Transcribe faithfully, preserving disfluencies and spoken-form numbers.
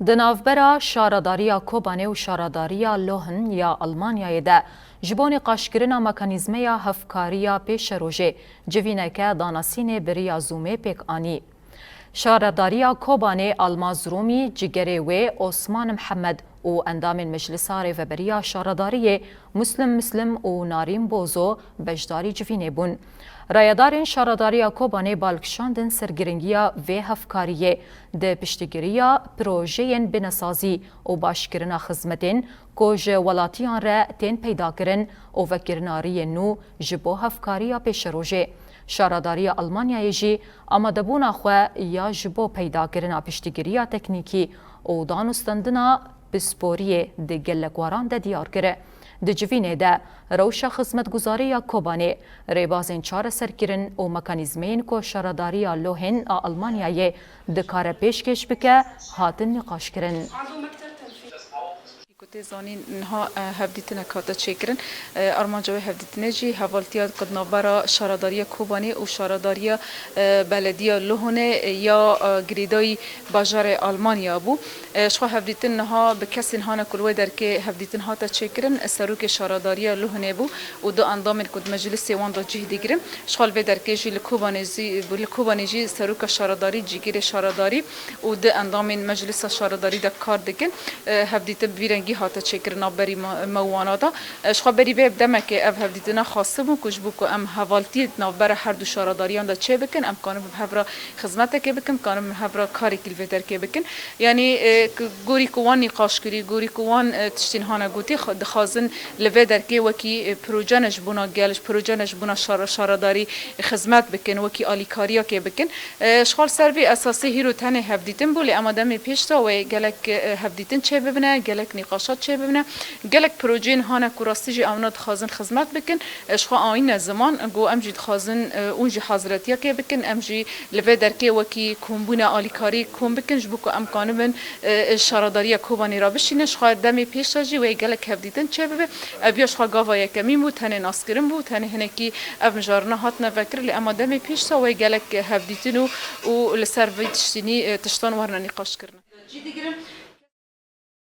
Di navbera Şaredariya Kobanê û Şaredariya Lohen ya Almanyayê de ji bo nîqaşkirina mekanîzmeya hevkariya pêşerojê civîneke danasînê bi riya Zoomê pêk anî. Şaredariya Kobanê Almaz Rûmî, cigerê wê Osman Mihemed û endamên Meclisa Rêveberiya Şaredariyê Muslim Muslim û Narîn Bozo beşdarî civînê bûn. Rayedarên Şaredariya Kobanê bal kişandin ser giringiya vê hevkariyê di piştgiriya projeyên binesazî û başkirina xizmetên ku ji welatiyan re tên peydakirin û vekirina riyên nû ji bo hevkariya pêşerojê. Şaredariya Almanyayê jî amadebûna xwe ya ji bo peydakirina piştgiriya teknîkî û danûstendina pisporiyê di gelek waran de diyar kir. Di civînê de rewşa xizmetguzarî ya Kobanê, rêbazên çareserkirin û mekanîzmeyên ku Şaredariya Lohên a Almanyayê dikare pêşkêş bike, hatin nîqaşkirin. Ku tê zanîn, niha, e, hevdîtinek hate çêkirin. E, armanca wê hevdîtinê jî hevaltiya ku di navbera Şaredariya Kobanê û Şaredariya, e, Belediya Lohonê, e, ya, e, girêdayî bajarê Almanya bû. E, ji xwe hevdîtin niha bi kesên hane ku li wê derkê hevdîtin hate çêkirin, e, Serokê Şaredariya Lohonê bû û du endamên ku di meclisê wan de cih digirin. Ji xwe li vê derkê jî li Kobanê zî, li Kobanê jî Seroka Şaredarî, Cîgirê Şaredarî û du endamên Meclisa Şaredarî de kar dikin. E, hevdîtin bi vî rengî hate çêkirin navberî me, me û wana de. E, ji xwe berî vê demekê ev hevdîtina xwestibû ku ji bo ku em hevaltiyê di navbera her du şaredariyan de çêbikin, em karin bi hev re xizmetekê bikin, karin bi hev re karekî li vê derkê bikin. Yanî, e, k-, gorî ku wan nîqaş kirî, gorî ku wan, e, tiştên hane gotî, x-, dixwazin li vê derkê wekî, e, proje ne ji bona gel, proje ne ji bona şar-, şaredarî xizmet bikin, wekî alîkariyakê bikin. E, ji xwe li ser vî esasî hîro tenê hevdîtin bû, lê ema demê pêş de wê gelek, e, hevdîtin çêbibine, gelek nîqaşat çêbibine, gelek projeyên hane ku rastî jî ewna dixwazin xizmet bikin. E, ji xwe ayîne ziman, ku em jî dixwazin, e, hûn jî haziretiyakê bikin, em jî li vê derkê wekî kombûne alîkarî kom bikin, ji bo ku em kanibin, e, şaredariya Kobanê re bişînin. Ji xwe demê pêş de jî wê gelek hevdîtin çêbibe. Ev ya ji xwe gava yekemîn bû, tenê naskirin bû, tenê hinekî ev mijarine hatine vekirin, lê ema demê pêş de wê gelek hevdîtin û, û li ser vê tiştînî, e, tiştan werine nîqaşkirin. Cî digirin,